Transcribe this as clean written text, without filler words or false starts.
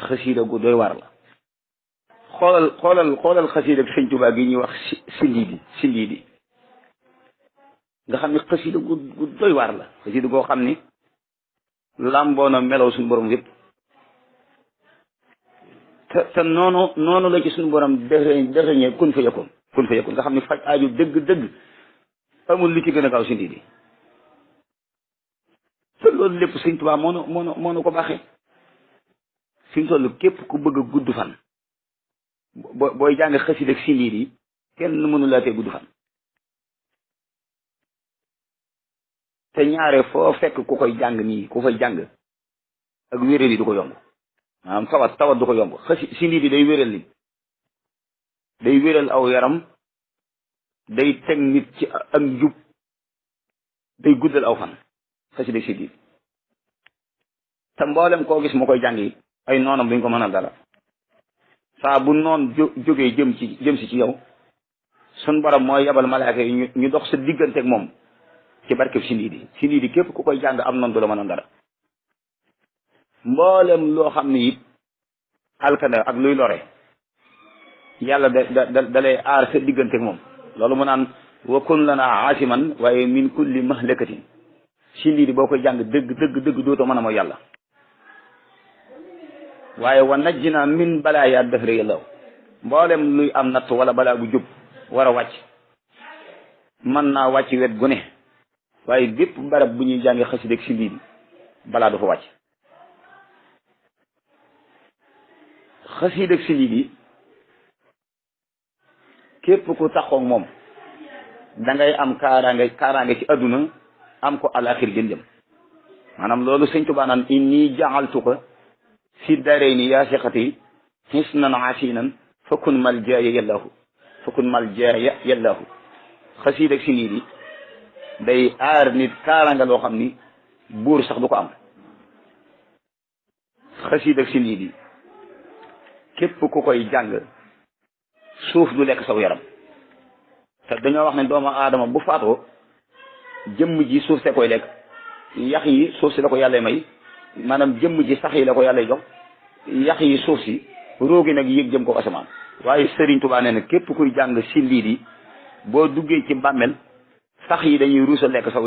xasiida gu doy war la xoolal xasiida sëñ Tuubaa gi ñuy wax sindiidi nga xam ne xasiida gu doy war la xasiida goo xam ni làmboona melaw suñu borom yëpp te noonu la ci suñu borom dexeñee kun fa yakun nga xam ne faj aaju dëgg amul lu ci gën a gaaw sindiidi te loolu lépp sëñ Tuubaa moo nu ko baaxee fi mu toll képp ku bëgg a gudd fan booy jàng xasida ak sindiidi kenn mënu laa tee gudd fan te ñaare foo fekk ku koy jàng nii ku koy jàng ak wéral yi du ko yomb maanaam tawat du ko yomb sindiidi day wéral nit day wéral aw yaram day teg nit ci ak njub day guddal aw fan xasida ak sindiidi te mboolem koo gis moo koy jàng yi ay noonam duñ ko mënal dara saa bu noon jógee jëm si ci yow sun borom mooy yabal malaaka yi ñu dox sa digganteeg moom ci barkeb sindiidi képp ku koy jàng am noon du la mënal dara mboolem loo xam ne it alkada ak luy lore yàlla da lay aar sa digganteeg moom loolu mu naan wa kun lana asiman waaye min kulli mahlakatin sindiidi boo koy jàng dëgg dootoo mën a mooy yàlla waaye wa najjina min balaaya dahri yàllaw mboolem luy am natt wala balaa bu jub war a wàcc mën naa wàcc wet gu ne waaye bépp barab bu ñuy jàngi xasida ak sindiidi balaa du fa wàcc xasida ak sindiidi képp ku taxoog moom da ngay am kaaraange ci adduna am ko alaxir jëm maanaam loolu sëñ Tuubaa naan inni ja'altuka fi darayni yaa siqati hisnan asinan fakun mal jaaya yallahu xasiida ak sindiidi day aar nit kaaraanga loo xam ni buur sax du ko am xasiida ak sindiidi képp ku koy jàng suuf du lekk saw yaram te dañoo wax ne doomu aadama bu faatoo jëmm ji suuf see koy lekk yax yi suuf si la ko yàlla may maanaam jëmm ji sax yi la ko yàlla jox yax yi suuf si roogi nag yéeg jëm ko asamaan waaye Sëriñ Tuubaa nee na képp kuy jàng sindiidi boo duggee ci bàmmeel sax yi dañuy ruusa lekk saw